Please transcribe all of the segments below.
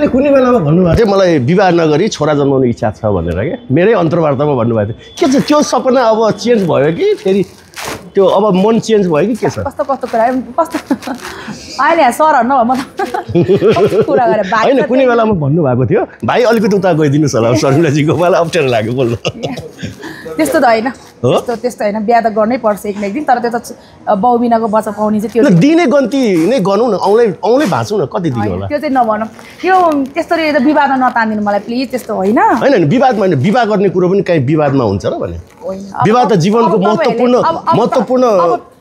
अहिले कुनै बेलामा भन्नुभएको थियो मलाई विवाह नगरी छोरा जन्माउने इच्छा छ भनेर के मेरै अन्तर्वार्तामा भन्नुभएको थियो के छ त्यो सपना अब चेन्ज भयो कि फेरि त्यो अब मन चेन्ज भयो कि के छ कस्तो कस्तो कुरा कस्तो अहिले सरहरु न म त कुरा गरे भाइ हैन कुनै बेलामा भन्नुभएको थियो भाइ अलिकति उता गइदिनुस् होला शर्मिलाजीको मलाई अप्ठ्यारो लाग्यो बोल्न त्यस्तो त हैन त्यस्तो हैन बिहा त गर्नै पर्छ एक न एक दिन तर त्यो त बाउबिनाको बच्चा पाउने चाहिँ त्यो दिने गन्ती नै गरौँ न आउँलै भाँचौँ न कति दिनु होला त्यो चाहिँ नभनौँ त्यो त्यस्तरी विवादमा नतान्दिनु मलाई प्लिज त्यस्तो होइन हैन विवादमा हैन विवाह गर्ने कुरो पनि कहीँ विवादमा हुन्छ र भने विवाह त जीवनको महत्त्वपूर्ण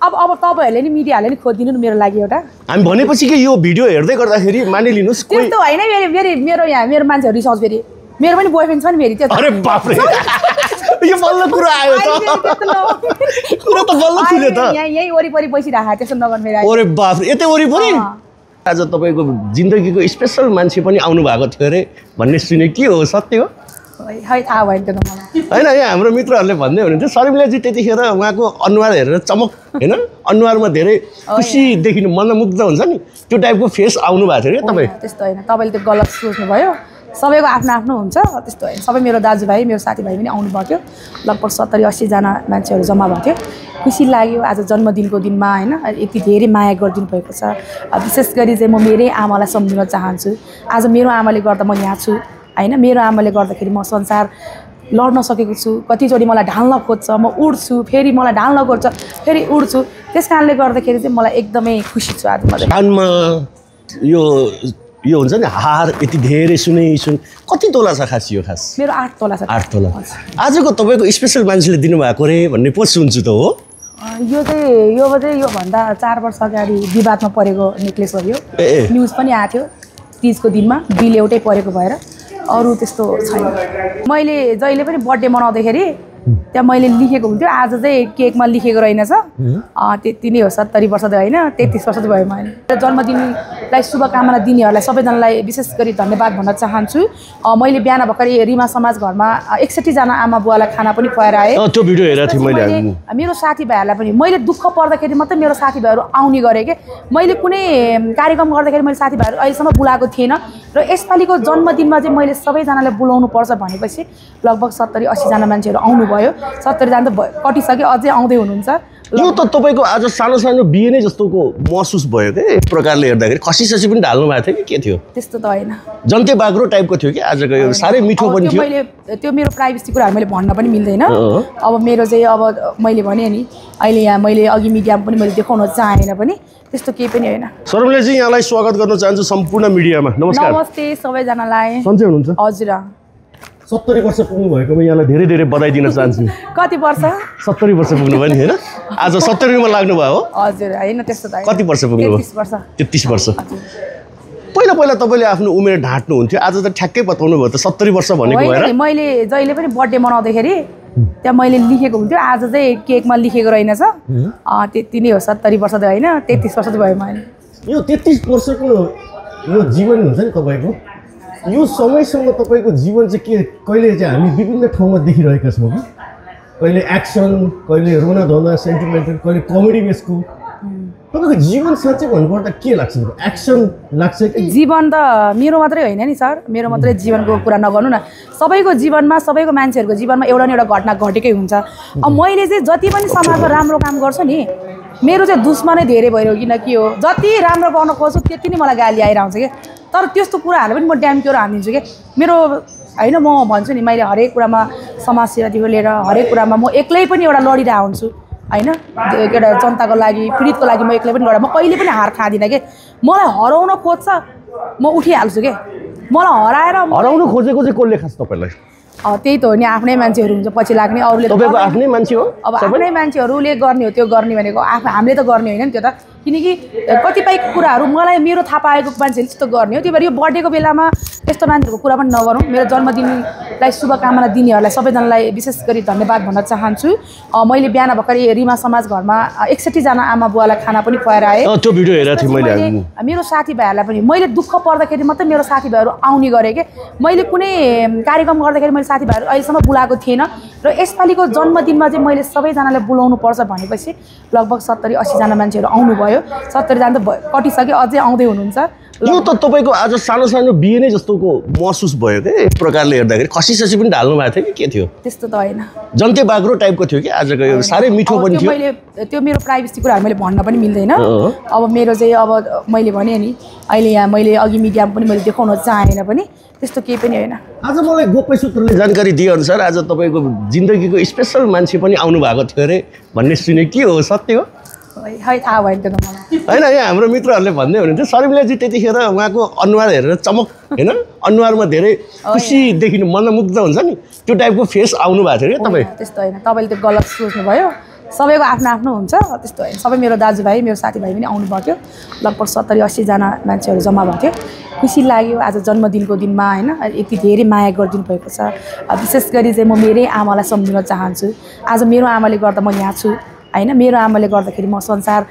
अब तपाईहरुले नि मिडियाले नि खोजिदिनु न मेरो लागि एउटा हामी भनेपछि के यो भिडियो हेर्दै गर्दाखेरि मानिलिनुस् त्यस्तो हैन मेरो यहाँ मेरो मान्छेहरु रिसर्च फेरि मेरो पनि बोयफ्रेन्ड छ नि फेरि त्यो अरे बाप रे यो बल्ल कुरा आयो त कुरा त बल्ल खुल्यो त यही वरिपरि बसिराखा त्यसो नगर्नु फेरि अरे बाप रे यतै वरिपरि आज तपाईको जिन्दगीको स्पेशल मान्छे पनि आउनु भएको थियो रे भन्ने सुने के हो सत्य हो है थाहा भएन त्यो मलाई हैन यहाँ हाम्रो मित्रहरूले भन्दै हुनुहुन्थ्यो शर्मिलाजी त्यतिखेर उहाँको अनुहार हेरेर चमक हैन अनुहारमा धेरै खुसी देखिनु मनमुग्ध हुन्छ नि त्यो टाइपको फेस आउनु भएको थियो के तपाई त्यस्तो हैन तपाईले त्यो गलत सोच्नु भयो सबैको आफ्नो आफ्नो हुन्छ त्यस्तो हैन सबै मेरो दाजुभाइ मेरो साथीभाइ पनि आउनु भएको थियो लगभग 70-80 जना मान्छेहरु जम्मा भएको थियो खुसी लाग्यो आज जन्मदिनको दिनमा हैन यति धेरै माया गरिदिनु भएको छ विशेष गरी चाहिँ म मेरै आमालाई सम्झिन चाहन्छु आज मेरो आमाले गर्दा म यहाँ छु हैन मेरो आमाले गर्दाखेरि म संसार लड्न सकेको छु कतिचोटी मलाई ढाल्न खोज्छ म उड्छु फेरि मलाई ढाल्न खोज्छ फेरि उड्छु त्यसकारणले गर्दाखेरि चाहिँ मलाई एकदमै खुसी छु आज म कानमा यो हुन्छ नि हार यति धेरै सुन कति तोला छ खास यो खास मेरो 8 तोला छ 8 तोला आजको तपाईको स्पेशल मान्छेले दिनुभएको रे भन्ने पछि सुन्छु त हो यो चाहिँ यो भन्दा 4 वर्ष अगाडि विवादमा परेको नेकलेस हो यो न्यूज पनि आएको थियो तीजको दिनमा बिल एउटै परेको भएर अरु त्यस्तो छैन मैले जहिले पनि बर्थडे मनाउँदाखेरि त्यहाँ मैले लेखेको हुन्थ्यो आज चाहिँ केकमा लेखेको रहेनछ त्यति नै हो 70 वर्ष त हैन 33 वर्ष त भयो मैले जन्मदिनलाई शुभकामना दिनेहरूलाई सबैजनालाई विशेष गरी धन्यवाद भन्न चाहन्छु मैले बिहान भर्खरै रिमा समाज घरमा 61 जना आमा बुवालाई खाना पनि खुवाएर आए त्यो भिडियो हेरेको थिएँ मैले मेरो साथीभाइहरूलाई पनि मैले दुःख पर्दाखेरि मात्रै मेरो साथीभाइहरू आउने गरे के मैले कुनै कार्यक्रम गर्दाखेरि मैले साथीभाइहरू अहिलेसम्म बोलाएको थिएन र यसपालिको जन्मदिनमा चाहिँ मैले सबैजनालाई बोलाउनु पर्छ भनेपछि लगभग 70-80 जना मान्छेहरू आउनु भयो 70 जना त कटिसक्यो अझै आउँदै हुनुहुन्छ यो त तपाईको आज सानो सानो बिहे नै जस्तोको महसुस भयो के एक प्रकारले हेर्दाखेरि खसी पनि ढाल्नु भएको थियो कि के थियो त्यस्तो त हैन जन्ते बाग्रो टाइपको थियो कि आजको यो सारै मिठो पनि थियो मैले त्यो मेरो प्राइभेसी कुराहरु मैले भन्न पनि मिल्दैन अब मेरो चाहिँ अब मैले भने नि अहिले यहाँ मैले अघि मिडियामा पनि मैले देखाउन चाहेन पनि त्यस्तो केही पनि हैन शर्मिलाजी यहाँलाई स्वागत गर्न चाहन्छु सम्पूर्ण मिडियामा नमस्कार नमस्ते सबैजनालाई सन्चै हुनुहुन्छ हजुर 70 वर्ष पुग्नु भएकोमा यहाँलाई धेरै धेरै बधाई दिन चाहन्छु कति वर्ष 70 वर्ष पुग्नु भयो नि हैन आज 70 मा लाग्नु भयो हो हजुर हैन त्यस्तो त कति वर्ष पुग्नु भयो 33 वर्ष 33 वर्ष पहिला तपाईले आफ्नो उमेर ढाट्नु हुन्थ्यो आज त ठ्याक्कै बताउनु भयो त 70 वर्ष भनेको भएर मैले जहिले पनि बर्थडे मनाउँदाखेरि त्यहाँ मैले लेखेको हुन्थ्यो आज चाहिँ केकमा लेखेको रहेनछ त्यति नै हो 70 वर्ष त हैन 33 वर्ष त भयो मैले यो 33 वर्षको यो जीवन हुन्छ नि तपाईको यो समयसँग तपाईको जीवन चाहिँ के कहिले चाहिँ हामी विभिन्न ठाउँमा देखिरहेका छौँ कि कहिले एक्सन कहिले रोना धोना सेन्टिमेन्टल कहिले कमेडी बेसको तपाईको जीवन साँच्चै भन्नुपर्दा के लाग्छ एक्सन लाग्छ कि जीवन त मेरो मात्रै होइन नि सर मेरो मात्रै जीवनको कुरा नगर्नु न सबैको जीवनमा सबैको मान्छेहरूको जीवनमा एउटा न एउटा घटना घटेकै हुन्छ अब मैले चाहिँ जति पनि समाजमा राम्रो काम गर्छु नि मेरो चाहिँ दुश्मनै धेरै भइरहेको किन के हो जति राम्रो गर्न खोज्छु त्यति नै मलाई गाली आइरहन्छ के तर त्यस्तो कुराहरु पनि म ड्याम्क्योर हानिदिन्छु के मेरो हैन म भन्छु नि मैले हरेक कुरामा समाज सेवादेखि लिएर हरेक कुरामा म एक्लै पनि एउटा लडिरहेको हुन्छु हैन एउटा जनताको लागि पीडितको लागि म एक्लै पनि लडा म कहिले पनि हार खादिन के मलाई हराउन खोज्छ म उठिहाल्छु के मलाई हराउन खोजेको चाहिँ कसले खास तपाईलाई त्यही त हो नि आफ्नै मान्छेहरू हुन्छ पछि लाग्ने अरूले तपाईको आफ्नै मान्छे हो अब आफ्नै मान्छेहरूले गर्ने हो त्यो गर्ने भनेको हामीले त गर्ने होइन नि त्यो त किनकि कतिपय कुराहरू मलाई मेरो थाहा पाएको मान्छेले त्यस्तो गर्ने हो त्यही भएर यो बर्थडेको बेलामा त्यस्तो मान्छेहरूको कुरा पनि नगरौँ मेरो जन्मदिनलाई शुभकामना दिनेहरूलाई सबैजनालाई विशेष गरी धन्यवाद भन्न चाहन्छु मैले बिहान भर्खरै रिमा समाज घरमा 61 जना आमा बुवालाई खाना पनि खुवाएर आए त्यो भिडियो हेरेको थिएँ मैले मेरो साथीभाइहरूलाई पनि मैले दुःख पर्दाखेरि मात्रै मेरो साथीभाइहरू आउने गरे के मैले कुनै कार्यक्रम गर्दाखेरि मैले साथीभाइहरू अहिलेसम्म बोलाएको थिएन र यसपालिको जन्मदिनमा चाहिँ मैले सबैजनालाई बोलाउनु पर्छ भनेपछि लगभग 70-80 जना मान्छेहरू आउनु भयो 70 जना त कटिसक्यो अझै आउँदै हुनुहुन्छ यो त तपाईँको आज सानो सानो बिहे नै जस्तोको महसुस भयो क्या एक प्रकारले हेर्दाखेरि खसी पनि ढाल्नु भएको थियो कि के थियो त्यस्तो त होइन जन्ते बाग्रो टाइपको थियो कि आजको यो साह्रै मिठो पनि थियो मैले त्यो मेरो प्राइभेसी कुराहरू मैले भन्न पनि मिल्दैन अब मेरो चाहिँ अब मैले भने नि अहिले यहाँ मैले अघि मिडियामा पनि मैले देखाउन चाहेन पनि त्यस्तो केही पनि होइन आज मलाई गोप्य सूत्रले जानकारी दिएअनुसार आज तपाईँको जिन्दगीको स्पेसल मान्छे पनि आउनु भएको थियो अरे भन्ने सुने के हो सत्य हो है थाहा भएन त्यो त मलाई होइन यहाँ हाम्रो मित्रहरूले भन्दै हुनुहुन्थ्यो शर्मिलाजी त्यतिखेर उहाँको अनुहार हेरेर चमक होइन अनुहारमा धेरै खुसी देखिनु मनमुग्ध हुन्छ नि त्यो टाइपको फेस आउनु भएको थियो क्या तपाईँ त्यस्तो होइन तपाईँले त्यो गलत सोच्नुभयो सबैको आफ्नो आफ्नो हुन्छ त्यस्तो होइन सबै मेरो दाजुभाइ मेरो साथीभाइ पनि आउनुभएको थियो लगभग 70-80 जना मान्छेहरू जम्मा भएको थियो खुसी लाग्यो आज जन्मदिनको दिनमा होइन यति धेरै माया गरिदिनु भएको छ विशेष गरी चाहिँ म मेरै आमालाई सम्झिन चाहन्छु आज मेरो आमाले गर्दा म यहाँ छु होइन मेरो आमाले गर्दाखेरि म संसार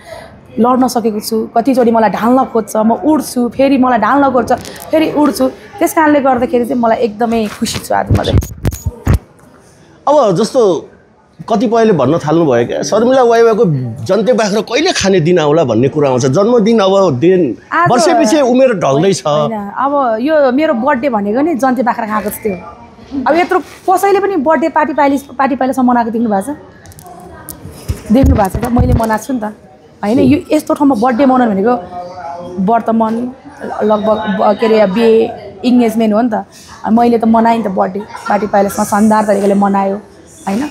लड्न सकेको छु कतिचोटि मलाई ढाल्न खोज्छ म उड्छु फेरि मलाई ढाल्न खोज्छ फेरि उड्छु त्यस कारणले गर्दाखेरि चाहिँ मलाई एकदमै खुसी छु आज म अब जस्तो कतिपयले भन्न थाल्नुभयो क्या शर्मिला वाइवाको जन्ते बाख्रा कहिले खाने दिन आउला भन्ने कुरा आउँछ जन्मदिन अब दिन वर्षपछि उमेर ढल्दैछ अब यो मेरो बर्थडे भनेको नि जन्ते बाख्रा खाएको जस्तै हो अब यत्रो कसैले पनि बर्थडे पार्टी पाइलासम्म मनाएको देख्नु भएको छ त मैले मनाएको छु नि त होइन यो यस्तो ठाउँमा बर्थडे मनाउनु भनेको वर्तमान लगभग के अरे बिहे इङ्गेजमेन्ट हो नि त मैले त मनाएँ नि त बर्थडे पार्टी पाइलासमा शानदार तरिकाले मनायो होइन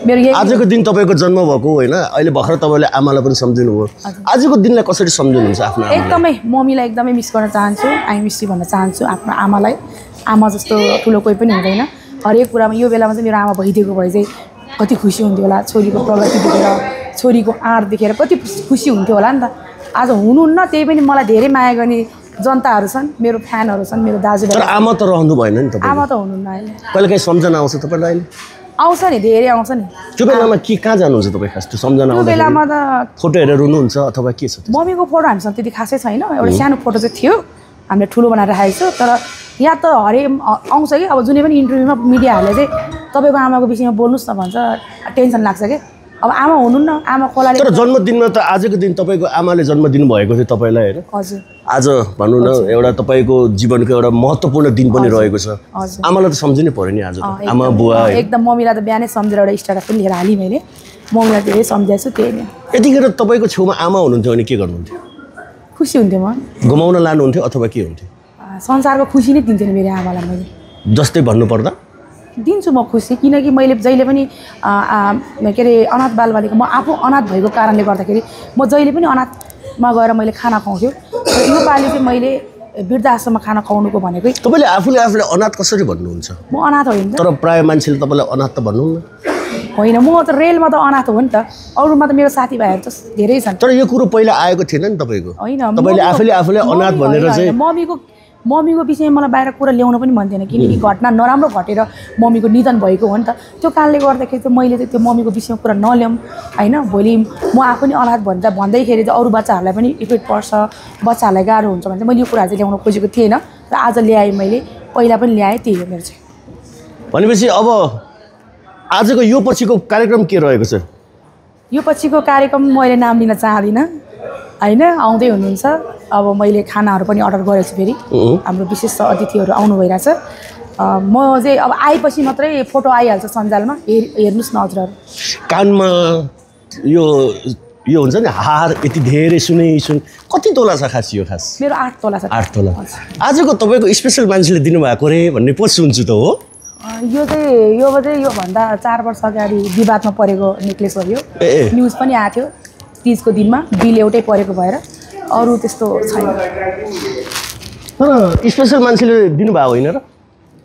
मेरो आजको दिन तपाईँको जन्म भएको होइन अहिले भर्खर तपाईँले आमालाई पनि सम्झिनु भयो आजको दिनलाई कसरी सम्झिनुहुन्छ आफ्नो एकदमै मम्मीलाई एकदमै मिस गर्न चाहन्छु आई मिस यु भन्न चाहन्छु आफ्नो आमालाई आमा जस्तो ठुलो कोही पनि हुँदैन हरेक कुरामा यो बेलामा चाहिँ मेरो आमा भइदिएको भए चाहिँ कति खुसी हुन्थ्यो होला छोरीको प्रगति देखेर छोरीको आँट देखेर कति खुसी हुन्थ्यो होला नि त आज हुनुहुन्न त्यही पनि मलाई धेरै माया गर्ने जनताहरू छन् मेरो फ्यानहरू छन् मेरो दाजुभाइ आमा त रहनु भएन नि त आमा त हुनुहुन्न अहिले कहिले काहीँ सम्झना आउँछ तपाईँलाई अहिले आउँछ नि धेरै आउँछ नि त्यो बेलामा के कहाँ जानुहुन्छ तपाईँ खास त्यो सम्झना त्यो बेलामा त फोटो हेरेर रुनुहुन्छ अथवा के छ मम्मीको फोटो हामीसँग त्यति खासै छैन एउटा सानो फोटो चाहिँ थियो हामीले ठुलो बनाएर राखेको छु तर यहाँ त आउँछ कि अब जुनै पनि इन्टरभ्यूमा मिडियाहरूले चाहिँ तपाईँको आमाको विषयमा बोल्नुहोस् न भन्छ टेन्सन लाग्छ कि अब आमा हुनुहुन्न आमा खोलाले तर जन्मदिनमा त आजको दिन तपाईँको आमाले जन्मदिन भएको थियो तपाईँलाई होइन हजुर आज भनौँ न एउटा तपाईँको जीवनको एउटा महत्त्वपूर्ण दिन पनि रहेको छ आमालाई त सम्झिनै पर्यो नि आज आमा बुवा एकदम मम्मीलाई त बिहानै सम्झेर एउटा स्ट्याटस पनि लिएर हालेँ मैले मम्मीलाई धेरै सम्झाएको छु त्यही नै यतिखेर तपाईँको छेउमा आमा हुनुहुन्थ्यो भने के गर्नुहुन्थ्यो खुसी हुन्थ्यो म घुमाउन लानुहुन्थ्यो अथवा के हुन्थ्यो संसारको खुसी नै दिन्थेँ नि मेरो आमालाई मैले जस्तै भन्नुपर्दा दिन्छु म खुसी किनकि मैले जहिले पनि के अरे अनाथ बालबालिका म आफू अनाथ भएको कारणले गर्दाखेरि म जहिले पनि अनाथमा गएर मैले खाना खुवाउँथ्यो यो पालि चाहिँ मैले वृद्धाश्रममा खाना खुवाउनुको भनेकै तपाईँले आफूले आफूलाई अनाथ कसरी भन्नुहुन्छ म अनाथ होइन तर प्राय मान्छेले तपाईँलाई अनाथ त भन्नु न होइन म त रेलमा त अनाथ हो नि त अरूमा त मेरो साथीभाइहरू त धेरै छन् तर यो कुरो पहिला आएको थिएन नि तपाईँको होइन तपाईँले आफूले अनाथ भनेर चाहिँ मम्मीको विषयमा मलाई बाहिर कुरा ल्याउन पनि भन्थेन किनकि घटना नराम्रो घटेर मम्मीको निधन भएको हो नि त त्यो कारणले गर्दाखेरि चाहिँ मैले चाहिँ त्यो मम्मीको विषयमा कुरा नल्याउँ होइन भोलि म आफू पनि अनाथ भन्दैखेरि चाहिँ अरू बच्चाहरूलाई पनि इफेक्ट पर्छ बच्चाहरूलाई गाह्रो हुन्छ भने चाहिँ मैले यो कुराहरू चाहिँ ल्याउन खोजेको थिएन र आज ल्याएँ मैले पहिला पनि ल्याएँ त्यही हो मेरो चाहिँ भनेपछि अब आजको यो पछिको कार्यक्रम के रहेको छ यो पछिको कार्यक्रम मैले नाम लिन चाहदिनँ होइन आउँदै हुनुहुन्छ अब मैले खानाहरू पनि अर्डर गरेको छु फेरि हाम्रो विशेष अतिथिहरू आउनु भइरहेछ म चाहिँ अब आएपछि मात्रै फोटो आइहाल्छ सञ्जालमा हेर्नुहोस् न हजुरहरू कानमा यो हुन्छ नि हार यति धेरै सुन कति तोला छ खास यो खास मेरो 8 तोला छ 8 तोला आजको तपाईँको स्पेसल मान्छेले दिनुभएको रे भन्ने पछि सुन्छु त हो यो चाहिँ योभन्दा 4 वर्ष अगाडि विवादमा परेको नेक्लेस हो यो न्युज पनि आएको थियो तीजको दिनमा बिल एउटै परेको भएर अरू त्यस्तो छैन तर स्पेसल मान्छेले दिनुभएको होइन र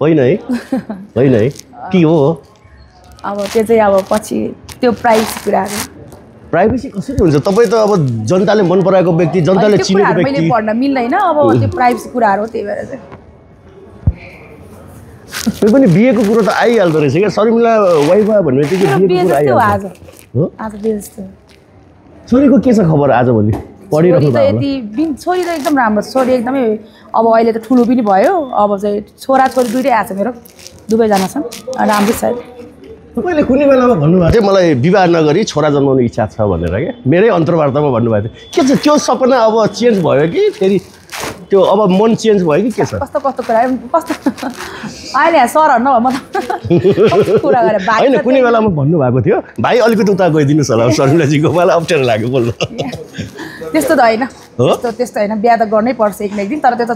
होइन है होइन है के हो अब त्यो चाहिँ अब पछि त्यो प्राइस कुराहरू प्राइभेसी कसरी हुन्छ तपाईँ त अब जनताले मन पराएको व्यक्ति जनताले चिनेको व्यक्ति मैले पढ्न मिल्दैन अब त्यो प्राइभेसी कुराहरू हो त्यही भएर चाहिँ त्यो पनि बिहेको कुरो त आइहाल्दो रहेछ क्या शर्मिला वाइफा भन्ने बिहेको कुरो आइहाल्छ आज बेजस्तो छोरीको के छ खबर आजभोलि पढिरहनु भएको छोरी त एकदम राम्रो छ छोरी एकदमै अब अहिले त ठुलो पनि भयो अब चाहिँ छोरा छोरी दुइटै आएको छ मेरो दुवैजना छन् राम्रो छ तपाईँले कुनै बेलामा भन्नुभएको थियो मलाई विवाह नगरी छोरा जन्माउने इच्छा छ भनेर क्या मेरै अन्तर्वार्तामा भन्नुभएको थियो के छ त्यो सपना अब चेन्ज भयो कि फेरि त्यो अब मन चेन्ज भयो कि के छ कस्तो कस्तो कुरा कस्तो अहिले सरहरू नभए म त कुरा गरेर होइन कुनै बेलामा भन्नुभएको थियो भाइ अलिकति उता गइदिनुहोस् होला शर्मिलाजीको मलाई अप्ठ्यारो लाग्यो बोल्नु त्यस्तो त होइन त्यस्तो होइन बिहा त गर्नै पर्छ एक न एक दिन तर त्यो त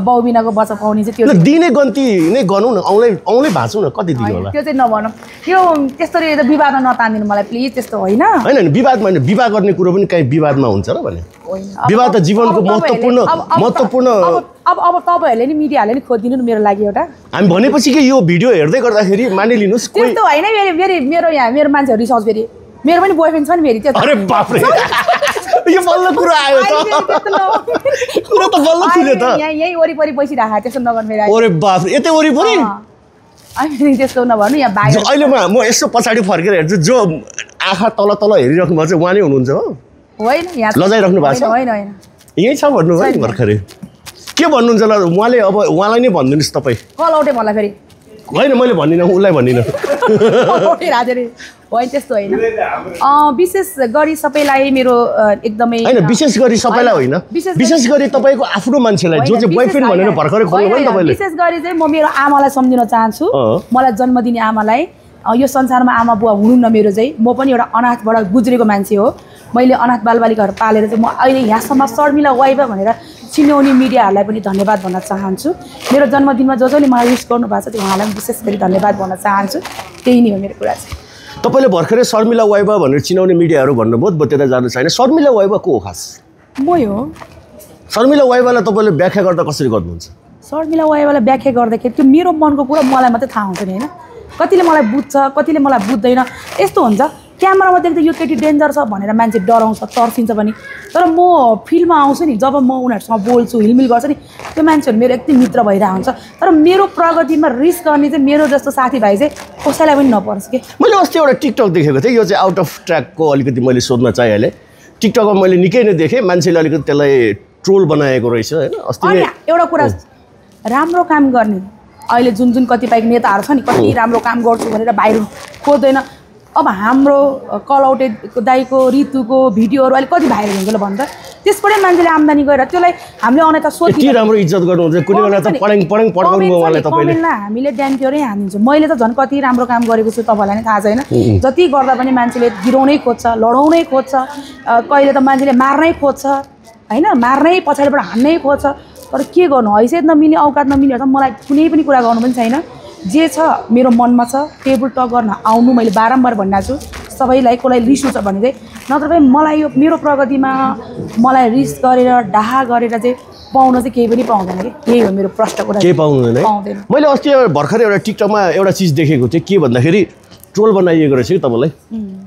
बाउबिनाको बच्चा पाउने चाहिँ त्यो दिने गन्ती नै गरौँ न औँलै भाँचौँ न कति दिनु होला त्यो चाहिँ नभनौँ त्यो त्यस्तरी विवादमा नतानिदिनु मलाई प्लिज त्यस्तो होइन होइन विवादमा होइन विवाह गर्ने कुरो पनि कहीँ विवादमा हुन्छ र भने विवाह त जीवनको महत्त्वपूर्ण अब तपाईँहरूले नि मिडियाहरूले नि खोजिदिनु नि मेरो लागि एउटा हामी भनेपछि कि यो भिडियो हेर्दै गर्दाखेरि मानिलिनुहोस् त्यस्तो होइन फेरि मेरो यहाँ मेरो मान्छेहरू रिसर्च फेरि मेरो पनि बोयफ्रेन्ड छ नि फेरि त्यो अरे बापरे यो बल्ल कुरा आयो त कुरा त बल्ल खुल्यो त यही वरिपरि बसिरहेको त्यस्तो नगर्नु मेरो अरे बापरे यतै वरिपरि अनि त्यस्तो नभन्नु यहाँ बाहिर अहिले म यसो पछाडि फर्केर हेर्छु जो आँखा तल तल हेरिराख्नु भएको चाहिँ उहाँ नै हुनुहुन्छ हो होइन यहाँ लजाइराख्नु भएको छ होइन होइन यही छ भन्नुभयो नि भर्खरै के भन्नुहुन्छ ल उहाँले अब उहाँलाई नै भनिदिनुहोस् तपाईँ कल आउटै भन्ला फेरि होइन मैले भन्दिनँ उसलाई भन्दिनँ होइन त्यस्तो होइन विशेष गरी सबैलाई मेरो एकदमै होइन विशेष गरी सबैलाई होइन विशेष गरी तपाईँको आफ्नो मान्छेलाई जो चाहिँ बोयफ्रेन्ड भनेर भर्खरै खोल्नु भयो नि तपाईँले विशेष गरी चाहिँ म मेरो आमालाई सम्झिन चाहन्छु मलाई जन्म दिने आमालाई यो संसारमा आमा बुवा हुनुहुन्न मेरो चाहिँ म पनि एउटा अनाथबाट गुज्रेको मान्छे हो मैले अनाथ बालबालिकाहरू पालेर चाहिँ म अहिले यहाँसम्म शर्मिला वाइबा भनेर चिन्याउने मिडियाहरूलाई पनि धन्यवाद भन्न चाहन्छु मेरो जन्मदिनमा जसले मलाई विश गर्नुभएको छ त्यो उहाँलाई पनि विशेष गरी धन्यवाद भन्न चाहन्छु त्यही नै हो मेरो कुरा चाहिँ तपाईँले भर्खरै शर्मिला वाइबा भनेर चिनाउने मिडियाहरू भन्नुभयो म त्यता जानु छैन शर्मिला वाइबा को हो खास मै हो शर्मिला वाइबालाई तपाईँले व्याख्या गर्दा कसरी गर्नुहुन्छ शर्मिला वाइबालाई व्याख्या गर्दाखेरि त्यो मेरो मनको कुरा मलाई मात्रै थाहा हुन्छ नि होइन कतिले मलाई बुझ्छ कतिले मलाई बुझ्दैन यस्तो हुन्छ क्यामेरामा देख्दा यो केटी डेन्जर छ भनेर मान्छे डराउँछ तर्सिन्छ पनि तर म फिल्डमा आउँछु नि जब म उनीहरूसँग बोल्छु हिलमिल गर्छु नि त्यो मान्छेहरू मेरो एकदम मित्र भइरहेको हुन्छ तर मेरो प्रगतिमा रिस्क गर्ने चाहिँ मेरो जस्तो साथीभाइ चाहिँ कसैलाई पनि नपर्छ कि मैले अस्ति एउटा टिकटक देखेको थिएँ यो चाहिँ आउट अफ ट्र्याकको अलिकति मैले सोध्न चाहिहालेँ टिकटकमा मैले निकै नै देखेँ मान्छेले अलिकति त्यसलाई ट्रोल बनाएको रहेछ होइन अस्ति एउटा कुरा राम्रो काम गर्ने अहिले जुन जुन कतिपय नेताहरू छ नि कति राम्रो काम गर्छु भनेर बाहिर खोज्दैन अब हाम्रो कलआउटे दाइको ऋतुको भिडियोहरू अहिले कति भाइरल हुन्छ ल भन्छ त्यसबाटै मान्छेले आम्दानी गरेर त्यसलाई हामीले अनेक सोध्नु के राम्रो इज्जत गर्नुहुन्छ कुनै बेला त पढाङ पड्काउनु उहाँलाई तपाईँले हामीले ड्यान्थ्योरै हानिदिन्छौँ मैले त झन् कति राम्रो काम गरेको छु तपाईँलाई नै थाहा छैन जति गर्दा पनि मान्छेले गिराउनै खोज्छ लडाउनै खोज्छ कहिले त मान्छेले मार्नै खोज्छ होइन मार्नै पछाडिबाट हान्नै खोज्छ तर के गर्नु हैसियत नमिल्ने औकात नमिल्ने त मलाई कुनै पनि कुरा गर्नु पनि छैन जे छ मेरो मनमा छ टेबल टक गर्न आउनु मैले बारम्बार भनिरहेको छु सबैलाई कसलाई रिस उठ्छ भने चाहिँ नत्र पनि मलाई यो मेरो प्रगतिमा मलाई रिस गरेर डाहा गरेर चाहिँ पाउन चाहिँ केही पनि पाउँदैन कि त्यही हो मेरो प्रश्न कुरा केही पाउँदैन मैले अस्ति भर्खरै एउटा टिकटकमा एउटा चिज देखेको थिएँ के भन्दाखेरि ट्रोल बनाइएको रहेछ कि तपाईँलाई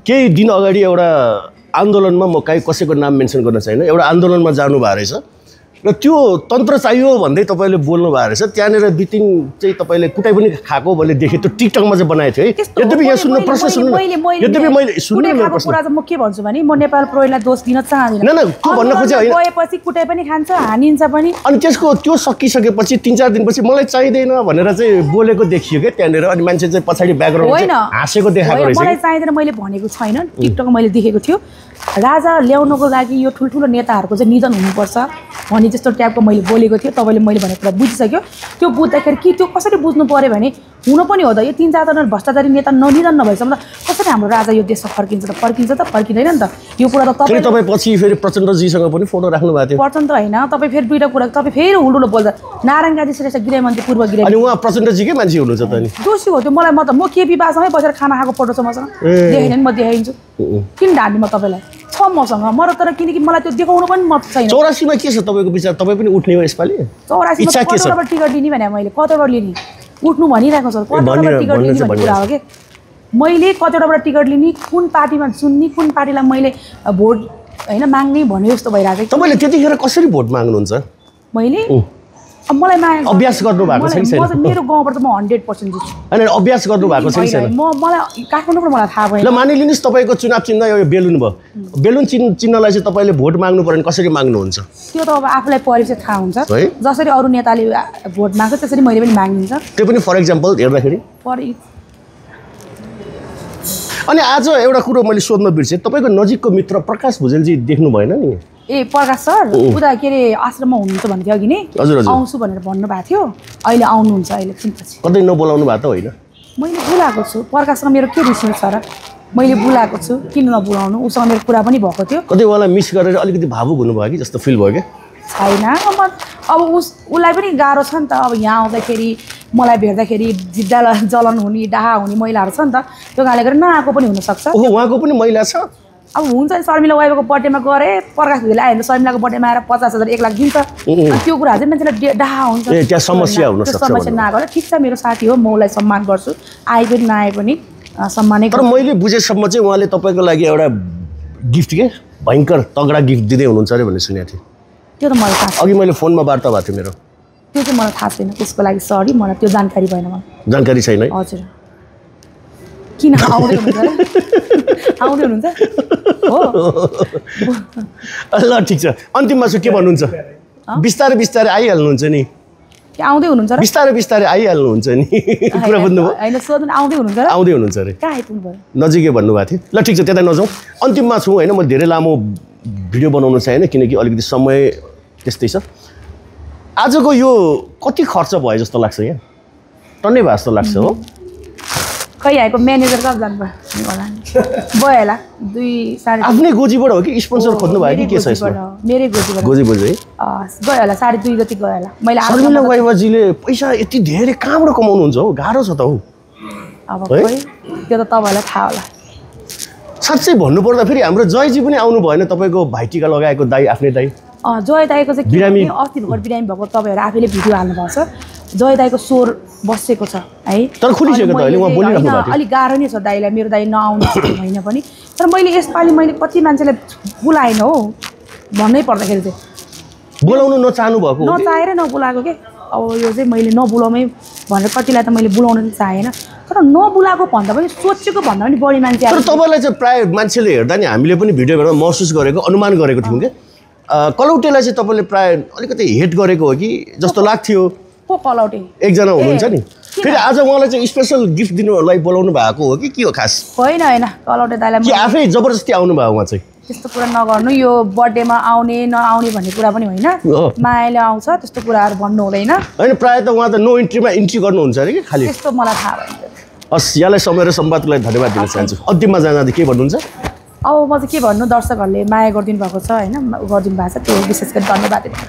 केही दिन अगाडि एउटा आन्दोलनमा म कहीँ कसैको नाम मेन्सन गर्न छैन एउटा आन्दोलनमा जानु भएको रहेछ र त्यो तन्त्र चाहियो भन्दै तपाईँले बोल्नु भएको रहेछ त्यहाँनिर बितिङ चाहिँ तपाईँले कुटाइ पनि खाएको मैले देखेँ त्यो टिकटकमा चाहिँ बनाएको थियो है यद्यपि यहाँ सुन्नु प्रश्न सुन्नु यद्यपि मैले सुन्नु कुरा चाहिँ म के भन्छु भने म नेपाल प्रहरीलाई दोष दिन चाहदिनँ न त्यो भन्न खोजे होइन गएपछि कुटाइ पनि खान्छ हानिन्छ पनि अनि त्यसको त्यो सकिसकेपछि 3-4 दिनपछि मलाई चाहिँदैन भनेर चाहिँ बोलेको देखियो क्या त्यहाँनिर अनि मान्छे चाहिँ पछाडि ब्याकग्राउन्ड हाँसेको देखाएको रहेछ मलाई चाहिँदैन मैले भनेको छैन टिकटकमा मैले देखेको थियो राजा ल्याउनको लागि यो ठुल्ठुलो नेताहरूको चाहिँ निधन हुनुपर्छ भन्ने जस्तो टाइपको मैले बोलेको थिएँ तपाईँले मैले भनेको कुरा बुझिसक्यो त्यो बुझ्दाखेरि कि त्यो कसरी बुझ्नु पऱ्यो भने हुन पनि हो त यो 3-4 भ्रष्टाचारी नेता निधन नभएसम्म त कसरी हाम्रो राजा यो देशमा फर्किन्छ त फर्किँदैन नि त यो कुरा त तपाईँ पछि फेरि प्रचण्डजीसँग पनि फोटो राख्नु भएको थियो प्रचण्ड होइन तपाईँ फेरि दुईवटा कुरा तपाईँ फेरि हुलुलो बोल्दा नारायण गाजी श्रेष्ठ गृहमन्त्री पूर्व गृह अनि उहाँ प्रचण्डजीकै मान्छे हुनुहुन्छ त नि दोषी हो त्यो मलाई म केपी बासँगै बसेर खाना खाएको फोटो छ मसँग देखेन नि म देखाइदिन्छु किन ढाड्ने म तपाईँलाई छ मसँग म तर किनकि मलाई त्यो देखाउनु पनि म छैन 84 मा के छ तपाईँको विचार तपाईँ पनि उठ्ने हो यसपालि 84 मा कतैबाट टिकट लिने भने मैले कतैबाट लिने उठ्नु भनिरहेको छ कतैबाट टिकट लिने भन्ने कुरा हो के मैले कतैबाट टिकट लिने कुन पार्टीमा चुन्ने कुन पार्टीलाई मैले भोट हैन माग्ने भन्ने जस्तो भइरहेको छ तपाईले त्यतिखेर कसरी भोट माग्नुहुन्छ मैले मलाई माग अभ्यास गर्नु भएको छ कि छैन मेरो गाउँबाट त म 100% जित्छु हैन अभ्यास गर्नु भएको छ कि छैन मलाई काठमाडौँबाट मलाई थाहा भएन ल मानिलिनुस् तपाईको चुनाव चिन्ह यो बेलुन भयो बेलुन चिन्हलाई चाहिँ तपाईले भोट माग्नु पर्यो भने कसरी माग्नुहुन्छ त्यो त अब आफुलाई परिचय थाहा हुन्छ जसरी अरु नेताले भोट माग्छ त्यसरी मैले पनि माग्दिन्छ त्यो पनि फर एक्जाम्पल हेर्दाखेरि अनि आज एउटा कुरो मैले सोध्न बिर्सेँ, तपाईँको नजिकको मित्र प्रकाश भुजेलजी देख्नु भएन नि? ए प्रकाश सर उता के अरे आश्रममा हुनुहुन्छ भन्थ्यो अघि नै, आउँछु भनेर भन्नुभएको थियो। अहिले आउनुहुन्छ, अहिले एकछिनपछि। कतै नबोलाउनु भएको त होइन? मैले बोलाएको छु, प्रकाशसँग मेरो के रिस छ र? मैले बोलाएको छु, किन नबोलाउनु? उसँग मेरो कुरा पनि भएको थियो। कतै उहाँलाई मिस गरेर अलिकति भावुक हुनुभयो कि जस्तो फिल भयो क्या? छैन, अब उसलाई पनि गाह्रो छ नि त। अब यहाँ आउँदाखेरि मलाई भेट्दाखेरि जिद्दा जलन हुने, डाहा हुने महिलाहरू छ नि त, त्यो कारणले गर्दा नआएको पनि हुनसक्छ। ओहो, उहाँको पनि महिला छ? अब हुन्छ नि, शर्मिला वाइफको बर्थडेमा गएँ, प्रकाश भुजेल आयो भने शर्मिलाको बर्थडेमा आएर 50,000 1 लाख दिन्छ। त्यो कुरा चाहिँ मान्छेलाई डाहा हुन्छ, त्यहाँ समस्या हुनसक्छ। समस्या नगरेर ठिक छ, मेरो साथी हो, म उसलाई सम्मान गर्छु, आए पनि नआए पनि सम्मानै। तर मैले बुझेसम्म चाहिँ उहाँले तपाईँको लागि एउटा गिफ्ट के भयङ्कर तगडा गिफ्ट दिँदै हुनुहुन्छ अरे भन्ने सुनेको थिएँ। त्यो त मलाई थाहा छैन, अघि मैले फोनमा वार्ता भएको थियो मेरो। त्यो चाहिँ मलाई थाहा छैन, त्यसको लागि सरी, मलाई त्यो जानकारी भएन। मलाई जानकारी छैन है? हजुर। किन आउँदै हुनुहुन्छ? आउँदै हुनुहुन्छ हो? ल ठिक छ, अन्तिममा चाहिँ के भन्नुहुन्छ? बिस्तारै बिस्तारै आइहाल्नुहुन्छ नि, आउँदै हुनुहुन्छ र? बिस्तारै बिस्तारै आइहाल्नुहुन्छ नि। कुरा बुझ्नुभयो? होइन सोध्नु, आउँदै हुनुहुन्छ र? आउँदै हुनुहुन्छ अरे। कहाँ आइपुग्नु भयो? नजिकै भन्नुभएको थियो। ल ठिक छ, त्यता नजाउँ, अन्तिममा छु होइन। म धेरै लामो भिडियो बनाउन चाहेन किनकि अलिकति समय त्यस्तै छ। आजको यो कति खर्च भयो जस्तो लाग्छ? यहाँ टन्नै भयो जस्तो लाग्छ हो? खै आएको म्यानेजर कहाँ जानुभयो होला नि, भयो होला 2-3.5। आफ्नै गोजीबाट हो कि स्पोन्सर खोज्नु भयो कि के छ यसमा? मेरै गोजीबाट। गोजी बोजी है? गयो होला 2.5 जति गयो होला। मैले शर्मिला वाइफजीले पैसा यति धेरै कहाँबाट कमाउनुहुन्छ हो? गाह्रो छ त हौ। अब खै त्यो त तपाईँलाई थाहा होला। साँच्चै भन्नुपर्दा फेरि हाम्रो जयजी पनि आउनु भएन, तपाईँको भाइटिका लगाएको दाइ, आफ्नै दाइ। जय दाईको चाहिँ के अस्ति भर्खर बिरामी भएको, तपाईँहरू आफैले भिडियो हाल्नुभएको छ। जय दाईको स्वर बसेको छ है, तर खुलिसक्यो त अहिले, उहाँ बोलिराख्नु भएको थियो। अलिक गाह्रो नै छ दाईलाई, मेरो दाई नआउनु होइन पनि। तर मैले यसपालि मैले कति मान्छेलाई बोलाएन हो भन्नै पर्दाखेरि चाहिँ। बोलाउनु नचाहनु भएको? नचाहेर नबोलाएको के, अब यो चाहिँ मैले नबोलाउमै भनेर कतिलाई त मैले बोलाउन चाहिँ चाहेन। तर नबोलाएको भन्दा पनि सोचेको भन्दा पनि बढी मान्छे। तर तपाईँलाई चाहिँ प्रायः मान्छेले हेर्दा नि हामीले पनि भिडियोबाट महसुस गरेको, अनुमान गरेको थियौँ क्या, कलौटेलाई चाहिँ तपाईँले प्रायः अलिकति हेट गरेको हो कि जस्तो लाग्थ्यो। को कलौटे? एकजना हुनुहुन्छ नि, फेरि आज उहाँलाई चाहिँ स्पेसल गिफ्ट दिनुलाई बोलाउनु भएको हो कि के हो खास? होइन होइन, कलौटे दाइलाई कि आफै जबरजस्ती आउनु भयो उहाँ चाहिँ? त्यस्तो कुरा नगर्नु, यो बर्थडेमा आउने नआउने भन्ने कुरा पनि होइन, मायाले आउँछ त्यस्तो कुराहरू भन्नु हुँदैन। होइन, प्रायः त उहाँ त नो इन्ट्रीमा इन्ट्री गर्नुहुन्छ अरे कि खालि? त्यस्तो मलाई थाहा भएन। हस्, यहाँलाई समय र सम्वादलाई धन्यवाद दिन चाहन्छु। अन्तिममा जाँदा के भन्नुहुन्छ? अब म चाहिँ के भन्नु, दर्शकहरूले माया गरिदिनु भएको छ होइन, गरिदिनु भएको छ, त्यो विशेष गरी धन्यवाद।